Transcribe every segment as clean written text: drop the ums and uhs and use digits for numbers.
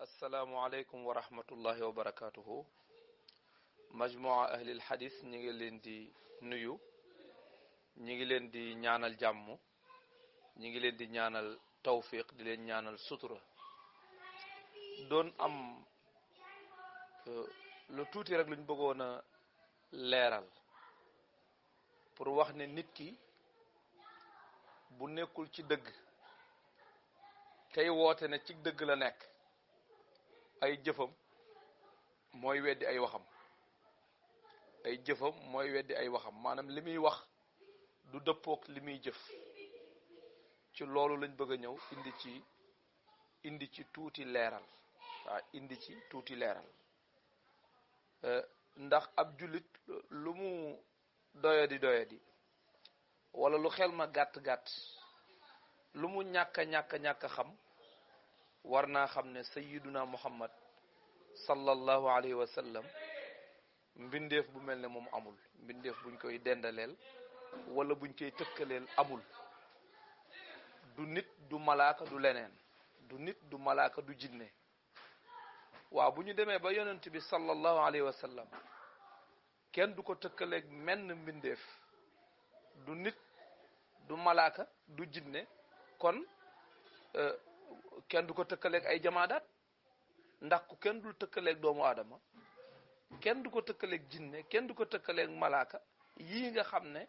asalaamualeykum wa rahmatullahi wa barakatuhu majmua ahlil hadis ñi ngi leen di nuyu ñi ngi leen di ñaanal jàmm ñi ngi leen di ñaanal tawfiq di leen ñaanal sutura doon am lu tuuti rek luñ bëggoon a leeral pour wax ne nit ki bu nekkul ci dëgg tey woote ne ci dëgg la nekk ay jëfam mooy weddi ay waxam ay jëfam mooy weddi ay waxam maanaam li muy wax du dëppook li muy jëf ci loolu lañ bëgg a ñëw indi ci tuuti leeral waaw indi ci tuuti leeral ndax ab jullit lu mu doyadi wala lu xel ma gàtt lu mu ñàkk xam war naa xam ne sayyiduna muhammad sallallahu alayhi wa sallam mbindeef bu mel ne moom amul mbindeef buñ koy dendaleel wala buñ koy tëkkaleel amul du nit du malaaka du leneen du nit du malaaka du jinne waaw bu ñu demee ba yonent bi sallallahu alayhi wa sallam kenn du ko tëkkaleeg menn mbindeef du nit du malaaka du jinne kon kenn du ko tëkkaleeg ay jamaadaat ndax ku kenn dul tëkkaleeg doomu aadama kenn du ko tëkkaleeg jinne kenn du ko tëkkaleeg malaaka yii nga xam ne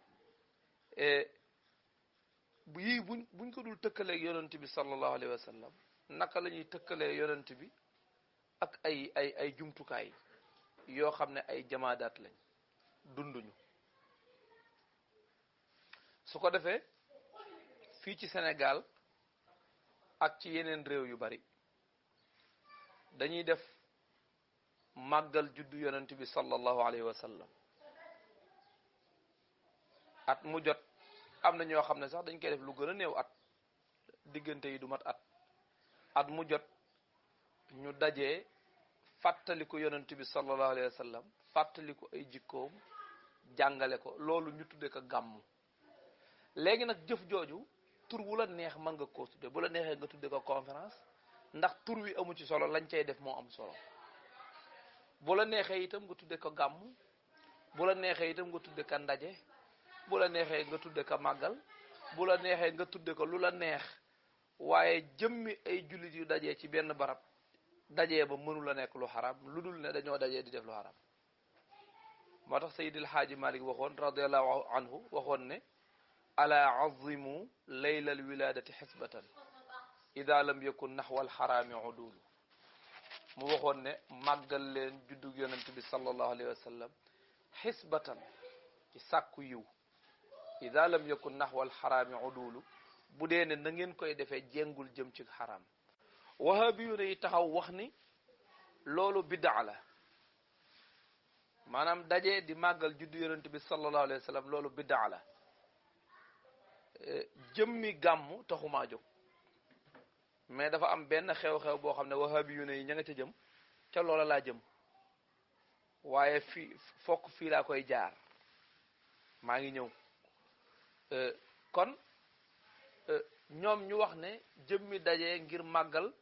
yii buñ ko dul tëkkaleeg yonent bi sallallahu alayhi wa sallam naka la ñuy tëkkalee yonent bi ak ay jumtukaay yoo xam ne ay jamaadaat lañ dunduñu su ko defee fii ci Sénégal ak ci yeneen réew yu bari dañuy def màggal juddu yonent bi sallallahu alayhi wa sallam at mu jot am na ñoo xam ne sax dañ koy def lu gën a néew at diggante yi du mat at mu jot ñu dajee fàttaliku yonent bi sallallahu alayhi wa sallam fàttaliku ay jikkoom jàngale ko loolu ñu tudde ko gàmmu léegi nag jëf jooju tur wu la neex mën nga koo tudde bu la neexee nga tudde ko conférence ndax tur wi amu ci solo lañ cay def moo am solo bu la neexee itam nga tudde ko gàmmu bu la neexee itam nga tudde ko ndaje bu la neexee nga tudde ko màggal bu la neexee nga tudde ko lu la neex waaye jëmmi ay jullit yu dajee ci benn barab dajee ba mënu la nekk lu xaram lu dul ne dañoo dajee di def lu xaram moo tax Seydil Haaji Malik waxoon radiyallahu anhu waxoon ne ala azimu laylal wiladati xisbatan ida lam yakun naxwal xaraami udulu mu waxoon ne màggal leen juddug yonent bi sallallahu alayhi wa sallam xisbatan ci sàkku yiw ida lam yakun naxwal xaraami udulu bu dee ne na ngeen koy defee jéngul jëm ci xaram wahabiyuna yi taxaw wax ni loolu bidaa la maanaam daje di màggal juddu yonent bi sallallahu alayhi wa sallam loolu bidaa la jëmmi gàmmu taxumaa jóg mais dafa am benn xew-xew boo xam ne wahabiyuna yi ña nga ca jëm ca loola laa jëm waaye fii laa koy jaar maa ngi ñëw kon ñoom ñu wax ne jëmmi daje ngir màggal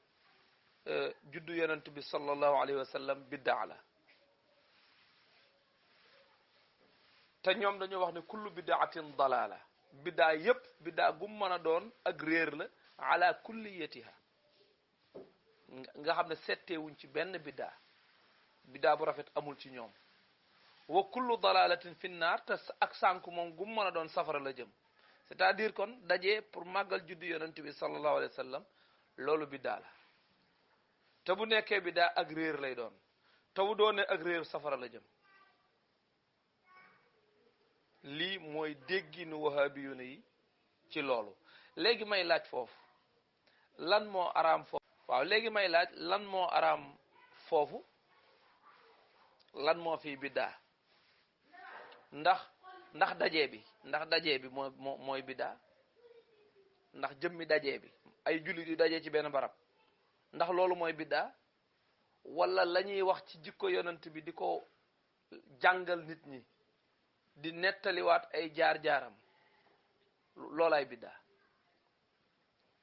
juddu yonent bi sallallahu alayhi wa sallam biddaa la te ñoom dañoo wax ne kullu biddaatin dalaala biddaa yépp biddaa gum mën a doon ak réer la ala kulliyatiha nga xam ne setteewuñ ci benn biddaa bu rafet amul ci ñoom wa kullu dalalatin fi naar te ak sànku moom gum mën a doon safara la jëm c'est-à-dire kon daje pour màggal juddu yonent bi sallallahu alayhi wa sallam loolu biddaa la te bu nekkee biddaa ak réer lay doon te bu doonee ak réer safara la jëm lii mooy dégginu wahabiyuna yi ci loolu léegi may laaj foofu lan moo araam foofu waaw léegi may laaj lan moo araam foofu lan moo fi biddaa ndax daje bi mooy biddaa ndax jëmmi daje bi ay jullit yu daje ci benn barab ndax loolu mooy biddaa wala la ñuy wax ci jikko yonent bi di ko jàngal nit ñi di nettaliwaat ay jaar-jaaram loolaay biddaa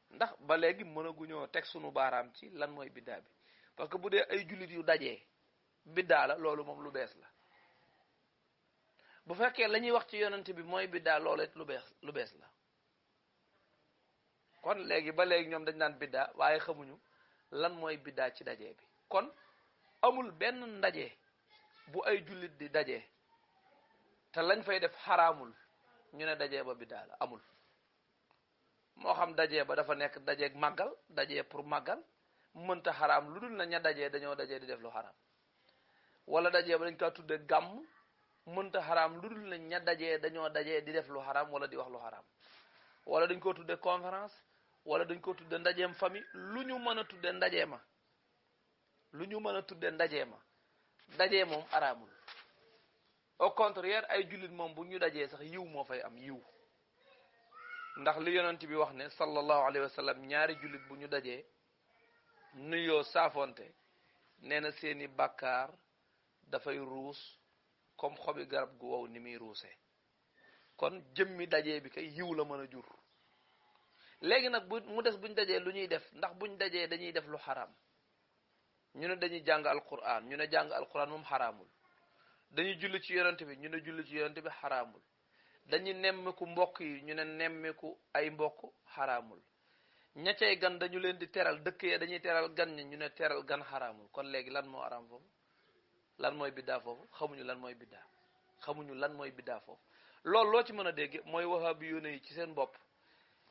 ndax ba léegi mënaguñoo teg sunu baaraam ci lan mooy biddaa bi parce que bu dee ay jullit yu dajee biddaa la loolu moom lu bees la bu fekkee la ñuy wax ci yonent bi mooy biddaa loolu it lu bees la kon léegi ba léegi ñoom dañ naan biddaa waaye xamuñu lan mooy biddaa ci dajee bi kon amul benn ndaje bu ay jullit di dajee te lañ fay def xaraamul ñu ne dajee ba biddaa la amul moo xam dajee ba dafa nekk dajeeg màggal dajee pour màggal mënta xaraam lu dul na ña dajee dañoo dajee di def lu xaraam wala dajee ba dañ kaa tudde gàmm mënta xaraam lu dul na ña dajee dañoo dajee di def lu xaraam wala di wax lu xaraam wala dañ ko tudde conférence wala dañ ko tudde ndajeem famille lu ñu mën a tudde ndaje ma lu ñu mën a tudde ndaje ma dajee moom araamul au contraire ay jullit moom bu ñu dajee sax yiw moo fay am yiw ndax li yonent bi wax ne sallallahu alayhi wa sallam ñaari jullit bu ñu dajee nuyoo saafonte nee na seeni bàkkaar dafay ruus comme xobi garab gu wow ni muy ruusee kon jëmmi dajee bi kay yiw la mën a jur léegi nag mu des buñ dajee lu ñuy def ndax buñ dajee dañuy def lu xaraam ñu ne dañuy jàng alquran ñu ne jàng alquran moom xaraamul dañuy julli ci yonent bi ñu ne julli ci yonent bi xaraamul dañuy nemmiku mbokk yi ñu ne nemmiku ay mbokk xaraamul ña cay gan dañu leen di teral dëkk ya dañuy teral gan ñi ñu ne teral gan xaraamul kon léegi lan moo araam foofu lan mooy biddaa foofu xamuñu lan mooy biddaa xamuñu lan mooy biddaa foofu loolu loo ci mën a dégg mooy wahabi yoone yi ci seen bopp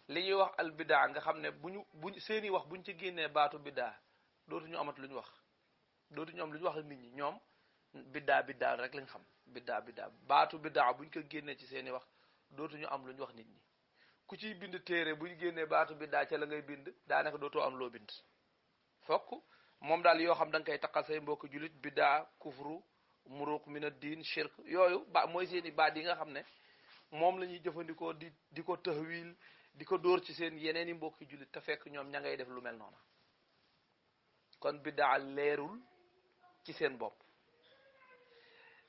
li ñuy wax al biddaa nga xam ne buñ seeni wax buñ ci génnee baatu biddaa dootuñu amat lu ñu wax dootuñu am lu ñu wax nit ñi ñoom biddaa rek lañ xam biddaa baatu biddaa buñ ko génnee ci seeni wax dootuñu am lu ñu wax nit ñi ku ciy bind téere buñ génnee baatu biddaa ca la ngay bind daanaka dootoo am loo bind fokk moom daal yoo xam da nga koy taqal say mbokk julit biddaa kufru muruq min ad-din shirk yooyu mooy seeni baat yi nga xam ne moom la ñuy jëfandikoo di ko tahwil di ko dóor ci seen yeneen i mbokki julit te fekk ñoom ña ngay def lu mel noonu kon biddaa leerul ci seen bopp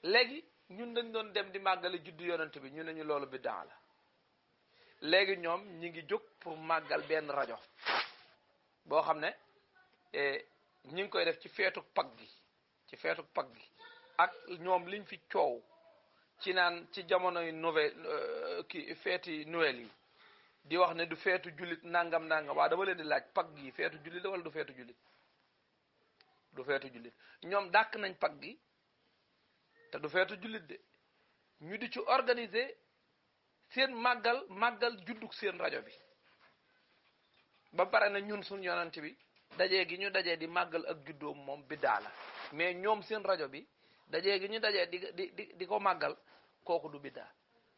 léegi ñun dañ doon dem di màggale juddu yonent bi ñu ne ñu loolu biddaa la léegi ñoom ñi ngi jóg pour màggal benn rajo boo xam ne ñi ngi koy def ci feetu pag gi ak ñoom liñ fi coow ci naan ci jamonoy nouvelle feeti Noël yi di wax ne du feetu jullit nangam waa dama leen di laaj pag gi feetu jullit la wala du feetu jullit du feetu jullit ñoom dàkk nañ pag gi te du feetu jullit de ñu di ci organiser seen màggal juddug seen rajo bi ba pare na ñun suñ yonent bi dajee gi ñu dajee di màggal ak juddoom moom biddaa la mais ñoom seen rajo bi dajee gi ñu dajee di ko màggal kooku du biddaa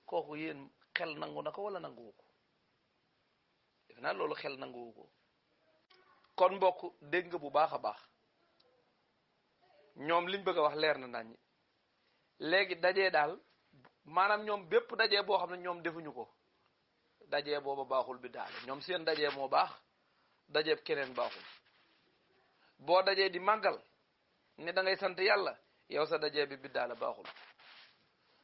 kooku yéen xel nangu na ko wala nanguwu ko def naa loolu xel nanguwu ko kon mbokk dégg nga bu baax a baax ñoom liñ bëgg a wax leer na nañ léegi dajee daal maanaam ñoom bépp dajee boo xam ne ñoom defuñu ko dajee booba baaxul biddaa la ñoom seen dajee moo baax dajee keneen baaxul boo dajee di màggal ne da ngay sant yàlla yow sa dajee bi biddaa la baaxul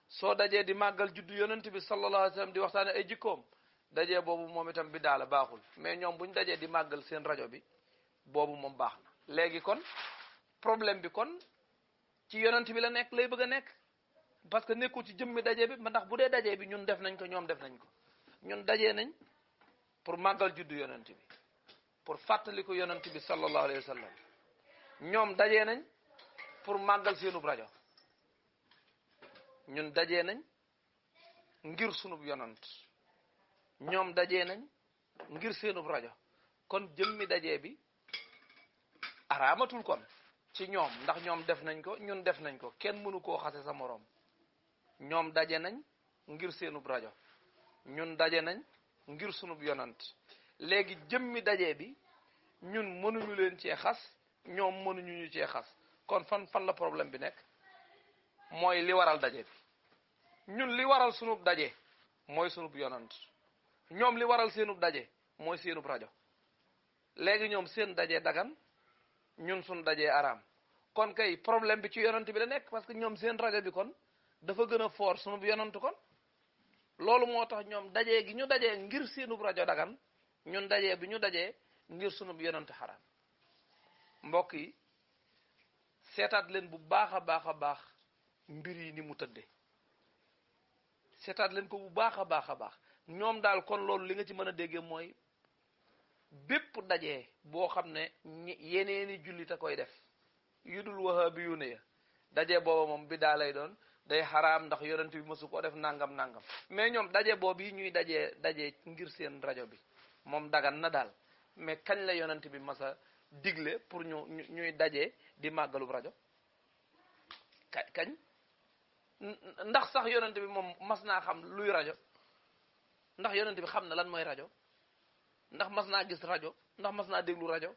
soo dajee di màggal juddu yonent bi sallallahu alayhi wa sallam di waxtaane ay jikkoom dajee boobu moom itam biddaa la baaxul mais ñoom buñ dajee di màggal seen rajo bi boobu moom baax na léegi kon problème bi kon ci yonent bi la nekk lay bëgg a nekk parce que nekkul ci jëmmi dajee bi ndax bu dee dajee bi ñun def nañ ko ñoom def nañ ko ñun dajee nañ pour màggal juddu yonent bi pour fàttali ko yonent bi sallallahu alayhi wa sallam ñoom dajee nañ pour màggal seenub rajo ñun dajee nañ ngir sunub yonent ñoom dajee nañ ngir seenub rajo kon jëmmi dajee bi araamatul kon ci ñoom ndax ñoom def nañ ko ñun def nañ ko kenn mënu koo xase sa moroom ñoom daje nañ ngir seenub rajo ñun daje nañ ngir sunub yonant léegi jëmmi daje bi ñun mënuñu leen cee xas ñoom mënuñu ñu cee xas kon fan la problème bi nekk mooy li waral daje bi ñun li waral sunub daje mooy sunub yonant ñoom li waral seenub daje mooy seenub rajo léegi ñoom seen daje dagan ñun sun dajee araam kon kay problème bi ci yonant bi la nekk parce que ñoom seen rajo bi kon dafa gën a fort sunub yonant kon loolu moo tax ñoom dajee gi ñu dajee ngir seenub rajo dagan ñun dajee bi ñu dajee ngir sunub yonant xaraam mbokk yi seetaat leen bu baax a baax a baax mbir yi ni mu tëdde seetaat leen ko bu baax a baax a baax ñoom daal kon loolu li nga ci mën a déggee mooy bépp daje boo xam ne yeneeni jullit a koy def yu dul wahabi yu ne ya daje booba moom bi daa lay doon day xaraam ndax yonent bi mësu ko def nangam nangam mais ñoom daje boobu yi ñuy daje ngir seen rajo bi moom dagan na daal mais kañ la yonent bi masa digle pour ñuy daje di màggalub rajo kañ ndax sax yonent bi moom mas naa xam luy rajo ndax yonent bi xam na lan mooy rajo ndax mas naa gis rajo ndax mas naa déglu rajo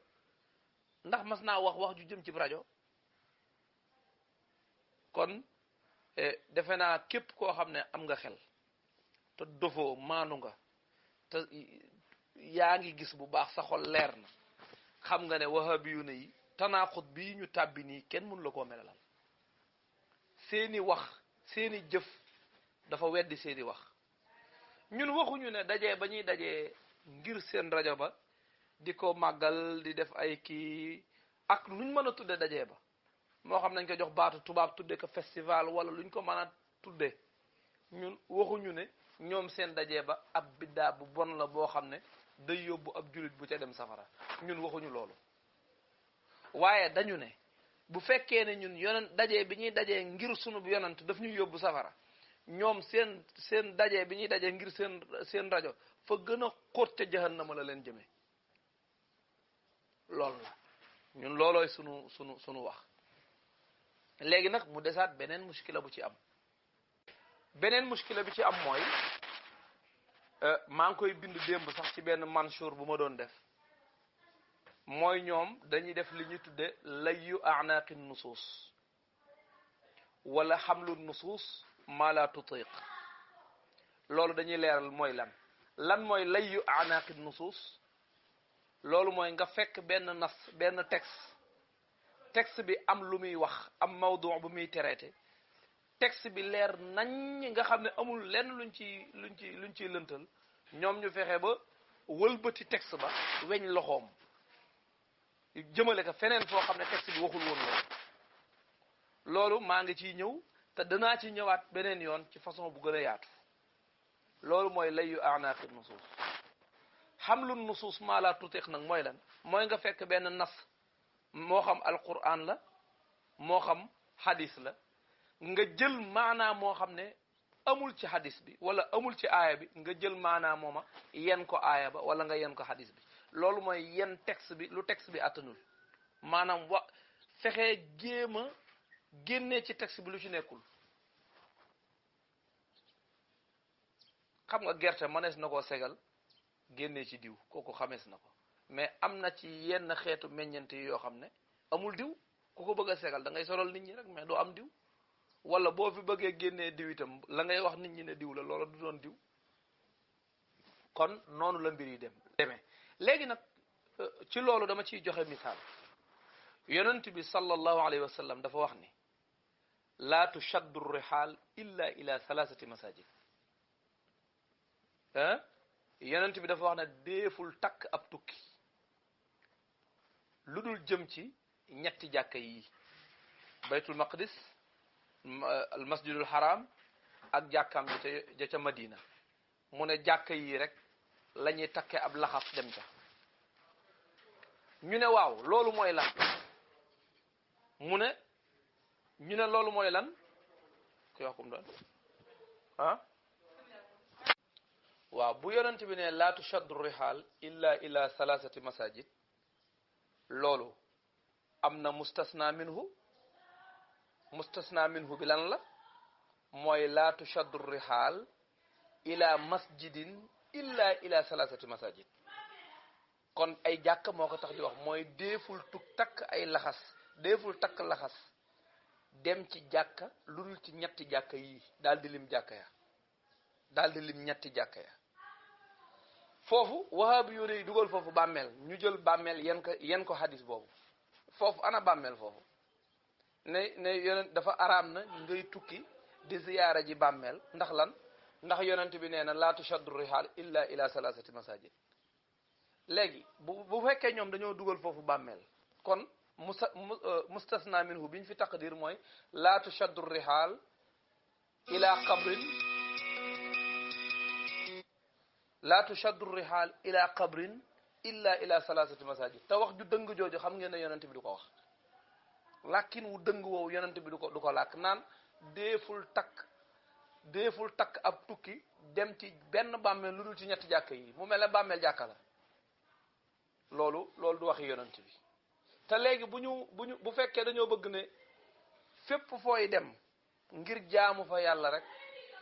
ndax mas naa wax ju jëm ci rajo kon defe naa képp koo xam ne am nga xel te dofoo maanu nga te yaa ngi gis bu baax sa xol leer na xam nga ne wahabiyu ne yi tanaaxut bii ñu tàbbi nii kenn mënu la koo melalal seeni wax seeni jëf dafa weddi seeni wax ñun waxuñu ne dajee ba ñuy dajee ngir seen rajo ba di ko màggal di def ay kii ak luñ mën a tudde dajee ba moo xam nañ ko jox baatu tubaab tudde ko festival wala luñ ko mën a tudde ñun waxuñu ne ñoom seen dajee ba ab biddaa bu bon la boo xam ne day yóbbu ab julit bu ca dem safara ñun waxuñu loolu waaye dañu ne bu fekkee ne ñun yonent dajee bi ñuy dajee ngir sunu yonent daf ñuy yóbbu safara ñoom seen dajee bi ñuy dajee ngir seen rajo fa gën a xóot ca jahannama la leen jëmee loolu la ñun loolooy sunu wax léegi nag mu desaat beneen muskila bu ci am beneen muskila bi ci am mooy maa ngi koy bind démb sax ci benn mansour bu ma doon def mooy ñoom dañuy def li ñuy tudde layyu a'naqi nusuus wala xamlu nusuus ma la tutiq loolu dañuy leeral mooy lan mooy layyu a'naqi nusuus loolu mooy nga fekk benn nas benn texte bi am lu muy wax am mawdu bu muy traité texte bi leer nañ nga xam ne amul lenn luñ ciy lëntal ñoom ñu fexe ba wëlbati texte ba weñ loxoom jëmale ko feneen foo xam ne texte bi waxul woon loolu maa ngi ciy ñëw te danaa ci ñëwaat beneen yoon ci façon bu gën a yaatu loolu mooy layyu a'naqi nusuus xamlu nusuus maa laa tutiq nag mooy lan mooy nga fekk benn nas moo xam alquran la moo xam hadis la nga jël maanaa moo xam ne amul ci hadis bi wala amul ci aaya bi nga jël maanaa mooma yen ko aaya ba wala nga yen ko hadis bi loolu mooy yen texte bi lu texte bi attanul maanaam fexee jéem a génnee ci texte bi lu ci nekkul xam nga gerte mënees na koo segal génnee ci diw kooku xamees na ko mais am na ci yenn xeetu meññante yoo xam ne amul diw ku ko bëgg a segal da ngay solal nit ñi rek mais doo am diw wala boo fi bëggee génnee diw itam la ngay wax nit ñi ne diw la loola du doon diw kon noonu la mbir yi demee léegi nag ci loolu dama ciy joxe misaal yonent bi sallallahu alayhi wa sallam dafa wax ni laa tushaddu rihaal illa ila thalathati masajid yonent bi dafa wax ne deeful takk ab tukki lu dul jëm ci ñetti jàkka yi baytul maqdis al masjidul haram ak jàkkaam ja ca madina mu ne jàkka yi rek la ñuy takke ab laxas dem ca ñu ne waaw loolu mooy lan mu ne ñu ne loolu mooy lan ku wax kum doon waaw bu yonent bi ne laa tushaddu rihaal illa ila thalathati masajid loolu am na mustasna minhu bi lan la mooy laa tushaddu rihaal ila masjidin illa ila thalathati masajid kon ay jàkk moo ko tax di wax mooy deeful takk ay laxas deeful takk laxas dem ci jàkka lu dul ci ñetti jàkka yi daal di lim jàkka ya daal di lim ñetti jàkka ya foofu wahabi yu ne dugal foofu bàmmeel ñu jël bàmmeel yen ko hadis boobu foofu ana bàmmeel foofu ne yonent dafa araam na ngay tukki di ziyaara ji bàmmeel ndax lan ndax yonent bi nee na laa tushaddu rihaal illa ila salasati masajid léegi bu fekkee ñoom dañoo dugal foofu bàmmeel kon mustasna minhu biñ fi taqdir mooy laa tushaddu rihaal ila qabrin laa tushaddu rihaal ila qabrin illa ila salasati masajid te wax ju dëng jooju xam ngeen ne yonent bi du ko wax làkkin wu dëng woowu yonent bi du ko làkk naan deeful takk ab tukki dem ci benn bàmmeel lu dul ci ñetti jàkk yi mu mel ne bàmmeel jàkka la loolu du waxi yonent bi te léegi bu fekkee dañoo bëgg ne fépp fooy dem ngir jaamu fa yàlla rek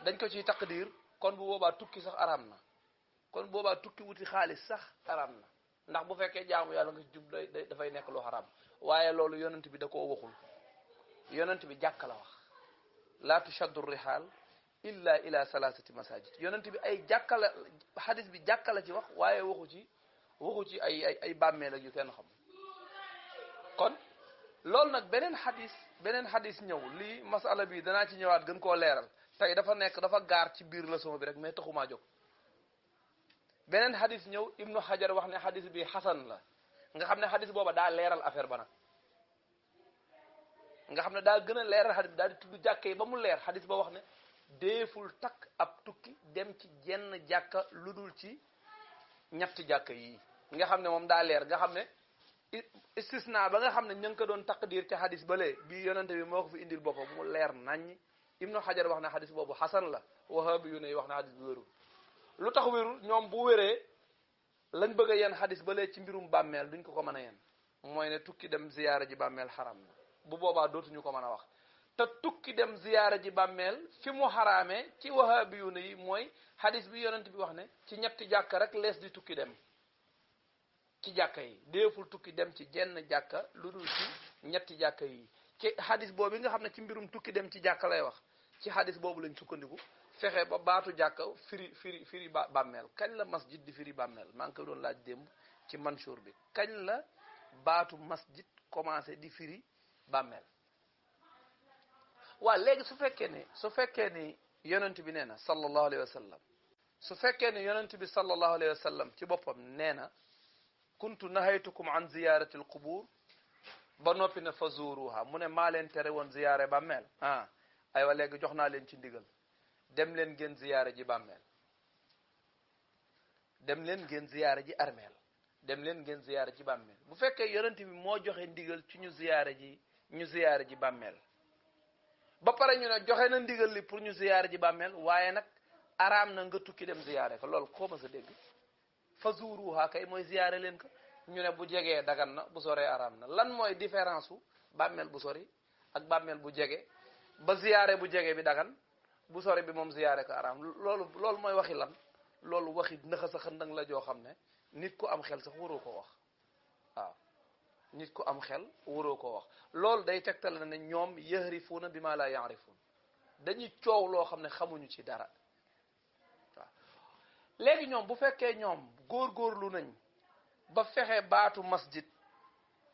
dañ ko ciy taqdir kon bu boobaa tukki sax araam na kon boobaa tukki wuti xaalis sax araam na ndax bu fekkee jaamu yàlla nga ci jub dafay nekk lu xaraam waaye loolu yonent bi da koo waxul yonent bi jàkka la wax laa tushaddu rihaal illa ila salasati masajid yonent bi ay jàkka la xadis bi jàkka la ci wax waaye waxu ci ay bàmmeel ak yu kenn xam kon loolu nag beneen xadis ñëw lii masala bi danaa ci ñëwaat gën koo leeral tey dafa gaar ci biir leçon bi rek mais taxumaa jóg beneen xadis ñëw ibnu hajar wax ne xadis bi xasan la nga xam ne xadis booba daa leeral affaire ba nag nga xam ne daa gën a leeral xadis bi daal di tudd jàkka yi ba mu leer xadis ba wax ne deeful takk ab tukki dem ci jenn jàkka lu dul ci ñetti jàkka yi nga xam ne moom daa leer nga xam ne istisna ba nga xam ne ña ngi ko doon taqdir ci xadis balee bii yonente bi moo ko fi indil boppam mu leer naññ ibnu hajar wax ne xadis boobu xasan la wahabi yu ne wax ne xadis bi wérul lu tax wérul ñoom bu wéree lañ bëgg a yen xadis balee ci mbirum bàmmeel duñ ko mën a yen mooy ne tukki dem ziyaara ji bàmmeel xaram na bu boobaa dootuñu ko mën a wax te tukki dem ziyaara ji bàmmeel fi mu xaraamee ci wahabi yu ne yi mooy xadis bi yonent bi wax ne ci ñetti jàkka rek lees di tukki dem ci jàkka yi deeful tukki dem ci jenn jàkka lu dul ci ñetti jàkka yi ci xadis boobu nga xam ne ci mbirum tukki dem ci jàkka lay wax ci xadis boobu lañ sukkandiku fexe ba baatu jàkka firi bàmmeel kañ la masjid di firi bàmmeel maa ngi ko doon laaj démb ci mansour bi kañ la baatu masjid commencé di firi bàmmeel waa léegi su fekkee ni yonent bi nee na sallallahu alayhi wa sallam su fekkee ni yonent bi sallallahu alayhi wa sallam ci boppam nee na kuntu nahaytukum an ziyarati al qubur ba noppi ne fa zuruha mu ne maa leen tere woon ziyaare bàmmeel aywa léegi jox naa leen ci ndigal dem leen ngeen ziyaare ji bàmmeel dem leen ngeen ziyaare ji armeel dem leen ngeen ziyaare ji bàmmeel bu fekkee yonent bi moo joxe ndigal ci ñu ziyaare ji bàmmeel ba pare ñu ne joxe na ndigal li pour ñu ziyaare ji bàmmeel waaye nag araam na nga tukki dem ziyaare ko loolu koo ma sa dégg fa zuruha kay mooy ziyaare leen ko ñu ne bu jegee dagan na bu soree araam na lan mooy différence u bàmmeel bu sori ak bàmmeel bu jege ba ziyaare bu jege bi dagan bu sori bi moom ziyaare ko araam loolu mooy waxi lan loolu waxi nëxa sa xëndang la joo xam ne nit ku am xel sax waroo ko wax waaw nit ku am xel waroo ko wax loolu day tegtal na ne ñoom yahrifuuna bi ma la yaarifuun dañuy coow loo xam ne xamuñu ci dara waaw léegi ñoom bu fekkee ñoom góorgóorlu nañ ba fexe baatu masjid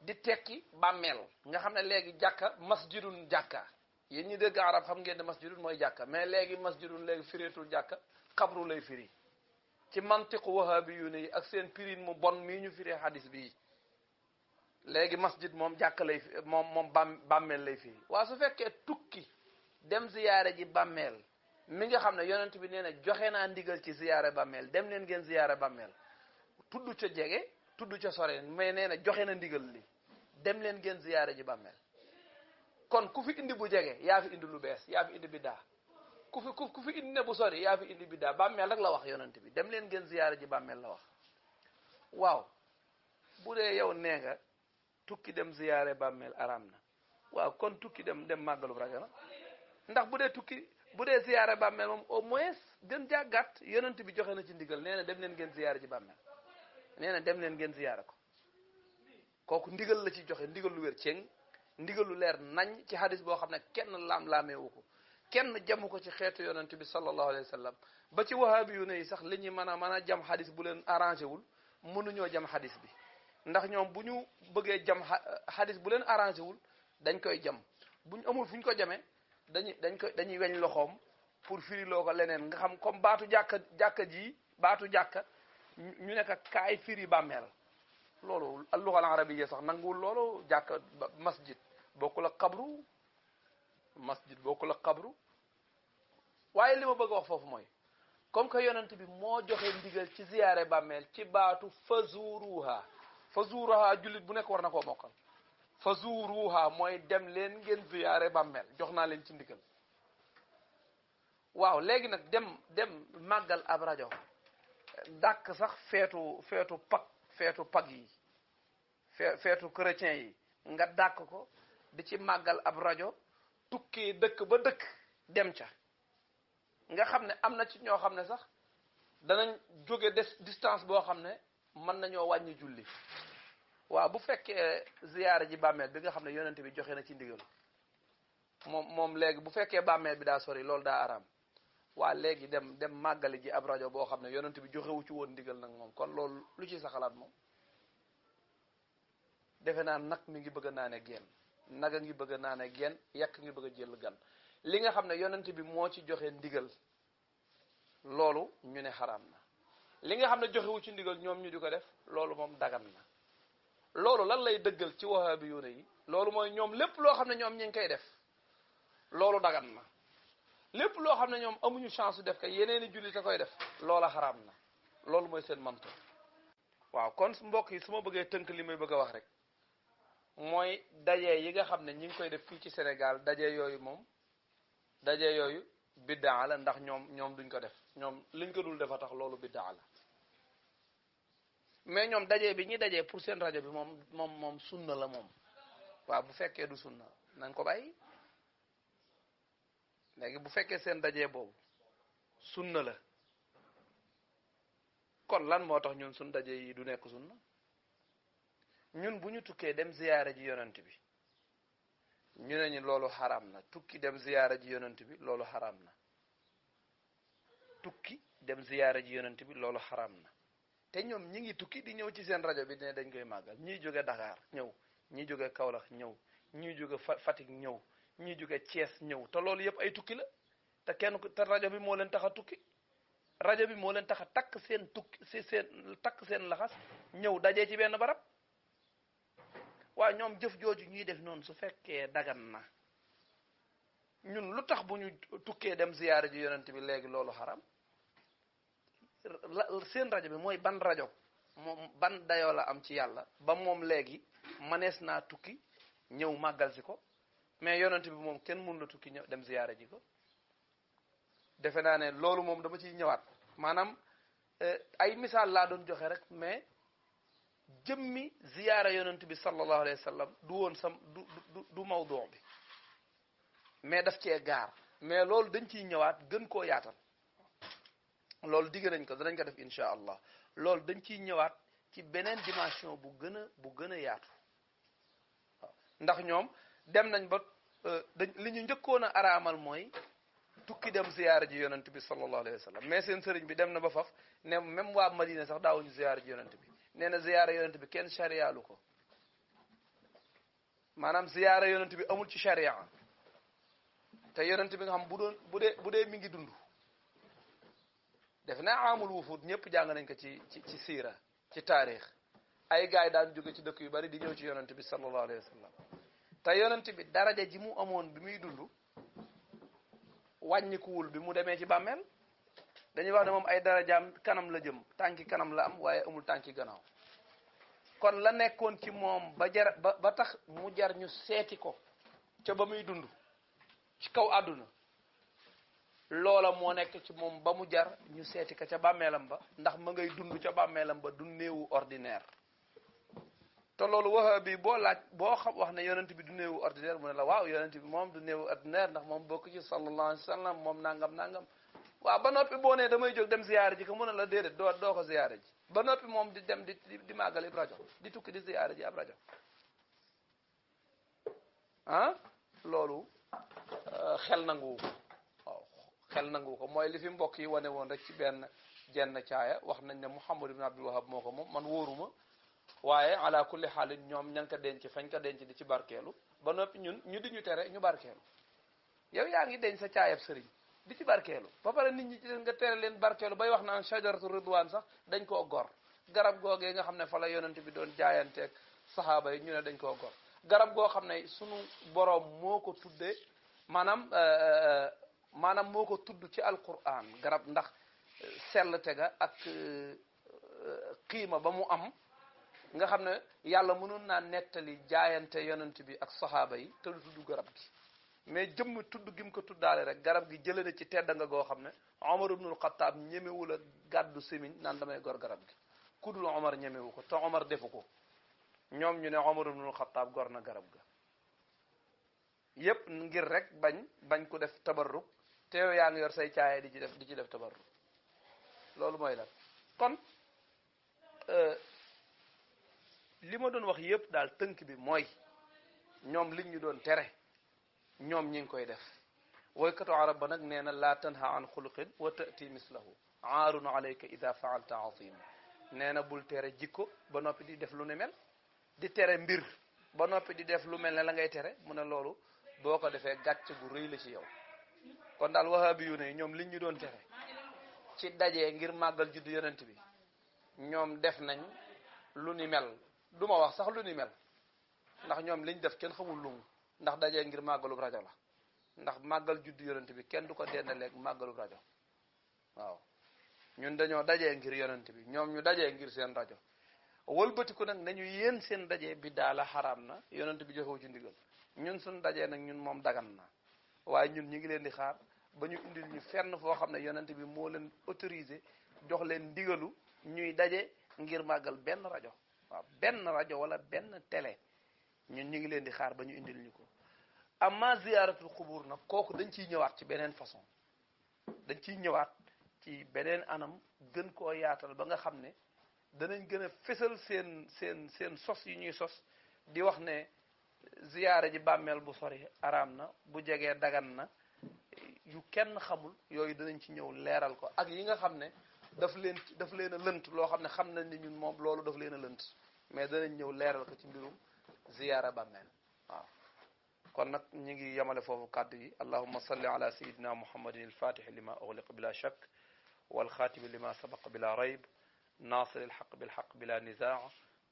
di tekki bàmmeel nga xam ne léegi jàkka masjidun jàkka yéen ñi dégg arab xam ngeen ne masjidun mooy jàkka mais léegi masjidun léegi fireetul jàkka xabru lay firi ci mantiqu wahabi yu ne yi ak seen pirin mu bon mii ñu firee hadis bii léegi masjid moom jàkka lay moom bàmmeel lay firi waa su fekkee tukki dem ziyaare ji bàmmeel mi nga xam ne yonent bi nee na joxe naa ndigal ci ziyaare bàmmeel dem leen ngeen ziyaare bàmmeel tudd ca jege tudd ca sore mais nee na joxe na ndigal li dem leen ngeen ziyaare ji bàmmeel kon ku fi indi bu jege yaa fi indi lu bees yaa fi indi biddaa ku fi indi ne bu sori yaa fi indi biddaa bàmmeel rek la wax yonent bi dem leen ngeen ziyaare ji bàmmeel la wax waaw bu dee yow nee nga tukki dem ziyaare bàmmeel araam na waaw kon tukki dem màggalu Rajab ndax bu dee ziyaare bàmmeel moom au moins gën jàggat yonent bi joxe na ci ndigal nee na dem leen ngeen ziyaare ji bàmmeel nee na dem leen ngeen ziyaare ko kooku ndigal la ci joxe ndigal lu wér ceng ndigal lu leer nañ ci hadis boo xam ne kenn laam-laameewu ko kenn jamu ko ci xeetu yonent bi sallallahu alayhi wa sallam ba ci wahabi yu ne yi sax li ñuy mën a jam hadis bu leen arrangé wul mënuñoo jam hadis bi ndax ñoom bu ñu bëggee jam hadis bu leen arrangé wul dañ koy jam buñ amul fu ñu ko jamee dañuy weñ loxoom pour firi loo ko leneen nga xam comme baatu jàkka ji baatu jàkka ñu nekk kaay firi bàmmeel loolu al-lugha al-arabiyya sax nanguwul loolu. jàkka masjid bokkul ak xabru, masjid bokkul ak xabru. waaye li ma bëgg a wax foofu mooy comme que yonent bi moo joxe ndigal ci ziyaare bàmmeel ci baatu fazuruha. fazuruha jullit bu nekk war na koo mokkal. fazuruha mooy dem leen ngeen ziyaare bàmmeel, jox naa leen ci ndigal. waaw léegi nag dem màggal ab rajo dàkk sax feetu pag yi feetu chrétien yi nga dàkk ko di ci màggal ab rajo, tukki dëkk ba dëkk dem ca. nga xam ne am na ci ñoo xam ne sax danañ jóge distance boo xam ne mën nañoo wàññi julli. waaw bu fekkee ziyaara ji bàmmeel bi nga xam ne yonent bi joxe na ci ndigal moom léegi bu fekkee bàmmeel bi daa sori loolu daa araam. waa léegi dem màggali ji ab rajo boo xam ne yonent bi joxewu ci woon ndigal nag moom kon loolu lu ci sa xalaat moom. defe naa nag mi ngi bëgg a naane genn, naga ngi bëgg a naane genn, yàq ngi bëgg a jël gan. li nga xam ne yonent bi moo ci joxe ndigal loolu ñu ne xaraam na. li nga xam ne joxewu ci ndigal ñoom ñu di ko def loolu moom dagan na. loolu lan lay dëggal ci wahabiyuuna yi? loolu mooy ñoom lépp loo xam ne ñoom ñi ngi koy def loolu dagan na. lépp loo xam ne ñoom amuñu chance def ko yeneeni jullit a koy def loola xaraam na. loolu mooy seen manto. waaw kon mbokk yi su ma bëggee tënk li may bëgg a wax rek mooy daje yi nga xam ne ñi ngi koy def fii ci Sénégal daje yooyu biddaa la, ndax ñoom duñ ko def. ñoom liñ ko dul defa tax loolu biddaa la. mais ñoom daje bi ñi dajee pour seen rajo bi moom sunna la moom. waaw bu fekkee du sunna nañ ko bàyyi. léegi bu fekkee seen daje boobu sunna la kon lan moo tax ñun suñ daje yi du nekk sunna? ñun bu ñu tukkee dem ziyaara ji yonent bi ñu ne ñu loolu xaraam na. tukki dem ziyaara ji yonent bi loolu xaraam na. tukki dem ziyaara ji yonent bi loolu xaraam na. te ñoom ñi ngi tukki di ñëw ci seen rajo bi ne dañ koy màggal. ñiy jóge Dakar ñëw, ñiy jóge Kaolack ñëw, ñiy jóge Fatick ñëw, ñiy jóge Thiès ñëw. te loolu yëpp ay tukki la. te rajo bi moo leen tax a tukki. rajo bi moo leen tax a takk seen laxas ñëw dajee ci benn barab. waaw ñoom jëf jooju ñuy def noonu su fekkee dagan na ñun lu tax bu ñu tukkee dem ziyaara ji yonent bi léegi loolu xaram? seen rajo bi mooy ban rajo moom ban dayoo la am ci yàlla ba moom léegi manees naa tukki ñëw màggal si ko, mais yonent bi moom kenn mënu la tukki ñëw dem ziyaara ji ko. defe naa ne loolu moom dama ciy ñëwaat. maanaam ay misaal laa doon joxe rek, mais jëmmi ziyaara yonent bi sallallahu alayhi wa sallam du woon du mawdu bi, mais daf cee gaar. mais loolu dañ ciy ñëwaat gën koo yaatal. loolu digg nañ ko danañ ko def incha allah. loolu dañ ciy ñëwaat ci beneen dimension bu gën a yaatu. waaw ndax ñoom dem nañ ba li ñu njëkkoon a araamal mooy tukki dem ziyaara ji yonent bi sallallahu alayhi wa sallam. mais seen sëriñ bi dem na ba faf ne même waa Madina sax daawuñu ziyaara ji yonent bi. nee na ziyaara yonent bi kenn chariyaalu ko. maanaam ziyaara yonent bi amul ci charia. te yonent bi nga xam bu dee mi ngi dund. def naa amul wufut ñëpp jàng nañ ko ci siira, ci taarix. ay gaay daan jóge ci dëkk yu bari di ñëw ci yonent bi sallallahu alayhi wa sallam. te yonent bi daraja ji mu amoon bi muy dund wàññikuwul bi mu demee ci bàmmeel. dañuy wax ne moom ay darajaam kanam la jëm, tànki kanam la am waaye amul tànki gannaaw. kon la nekkoon ci moom ba tax mu jar ñu seeti ko ca ba muy dund ci kaw àdduna, loola moo nekk ci moom ba mu jar ñu seeti ko ca bàmmeelam ba, ndax ma ngay dund ca bàmmeelam ba du néewu ordinaire. te loolu wahabi boo xam wax ne yonent bi du néewu ordinaire mu ne la waaw yonent bi moom du néewu ordinaire ndax moom bokk ci sallallahu alayhi wa sallam moom nangam. waaw ba noppi boo nee damay jóg dem ziyaare ji ko mu ne la déedéet doo ko ziyaare ji. ba noppi moom di dem di màggal ab rajo, di tukki di ziyaare ji ab rajo. loolu xel nanguwu ko. waaw xel nanguwu ko. mooy li fi mbokk yi wane woon rek ci jenn caaya wax nañ ne Muhammad ibn Abdul Wahab moo ko moom. man wóoruma, waaye ala kulli xaalin ñoom ña ngi ko denc fañ ko denc di ci barkeelu. ba noppi ñun ñu di ñu tere ñu barkeelu. yow yaa ngi denc sa caayab sëriñ di ci barkeelu ba pare nit ñi ci nga tere leen barkeelu bay wax naan shajaratu ridwaan sax dañ koo gor. garab googee nga xam ne fa la yonent bi doon jaayanteeg saxaaba yi ñu ne dañ koo gor garab goo xam ne sunu boroom moo ko tuddee maanaam moo ko tudd ci alquran garab ndax sell tega ak xiima ba mu am nga xam ne yàlla mënoon naa nettali jaayante yonent bi ak saxaaba yi te du tudd garab gi mais jëmm tudd gi mu ko tuddaale rek garab gi jëlee na ci tedd nga goo xam ne Omar ibnul Xattaab ñemewul a gàddu semiñ naan damay gor garab gi ku dul Omar ñemewu ko te Omar defu ko ñoom ñu ne Omar ibnul Xattaab gor na garab ga yépp ngir rek bañ ko def tabarruk te yow yaa ngi yor say caaye di ci def tabarruk loolu mooy lan kon li ma doon wax yépp daal tënk bi mooy ñoom liñ ñu doon tere ñoom ñi ngi koy def woykatu arab ba nag nee na laa tanha an xuluqin wa tati mislahu aarun alayka ida faalta azim nee na bul tere jikko ba noppi di def lu ne mel di tere mbir ba noppi di def lu mel ne la ngay tere mu ne loolu boo ko defee gàcc gu rëy la ci yow kon daal wahabi yu ne ñoom liñ ñu doon tere ci dajee ngir màggal juddu yonent bi ñoom def nañ lu ni mel duma wax sax lu ni mel ndax ñoom liñ def kenn xamul lumu ndax dajee ngir màggalub rajo la ndax màggal juddu yonent bi kenn du ko dendaleeg màggalub rajo waaw ñun dañoo dajee ngir yonent bi ñoom ñu dajee ngir seen rajo wëlbatiku nag nañu yéen seen dajee bi daala xaraam na yonent bi joxewu ci ndigal ñun suñ dajee nag ñun moom dagan na waaye ñun ñi ngi leen di xaar ba ñu indil ñu fenn foo xam ne yonent bi moo leen autorisé jox leen ndigalu ñuy daje ngir màggal benn rajo waaw benn rajo wala benn télé ñun ñu ngi leen di xaar ba ñu indil ñu ko amma ziyaaratul xubur nag kooku dañ ciy ñëwaat ci beneen façon dañ ciy ñëwaat ci beneen anam gën koo yaatal ba nga xam ne danañ gën a fésal seen sos yi ñuy sos di wax ne ziyaara ji bàmmeel bu sori araam na bu jegee dagan na yu kenn xamul yooyu danañ ci ñëw leeral ko ak yi nga xam ne daf leen a lënt loo xam ne xam nañ ni ñun moom loolu daf leen a lënt mais danañ ñëw leeral ko ci mbirum ziyaara bàmmeel waaw kon nag ñu ngi yemale foofu kàddu yi allahumma salli ala sayidina muhammadin alfatixi lima ughliqa bila shakk walxaatimi lima sabaqa bila rayb nasir alxaq bilxaq bila nizaa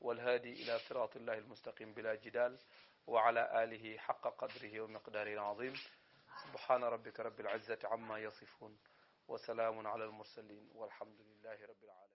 walhaadi ila sirati illahi almustaqim bila jidal wa ala alihi xaqa qadrihi wa miqdaarihi alazim subhana rabbika rabbil izzati amma yasifun wa salaamun ala almursalin walhamdulillahi rabbil alamin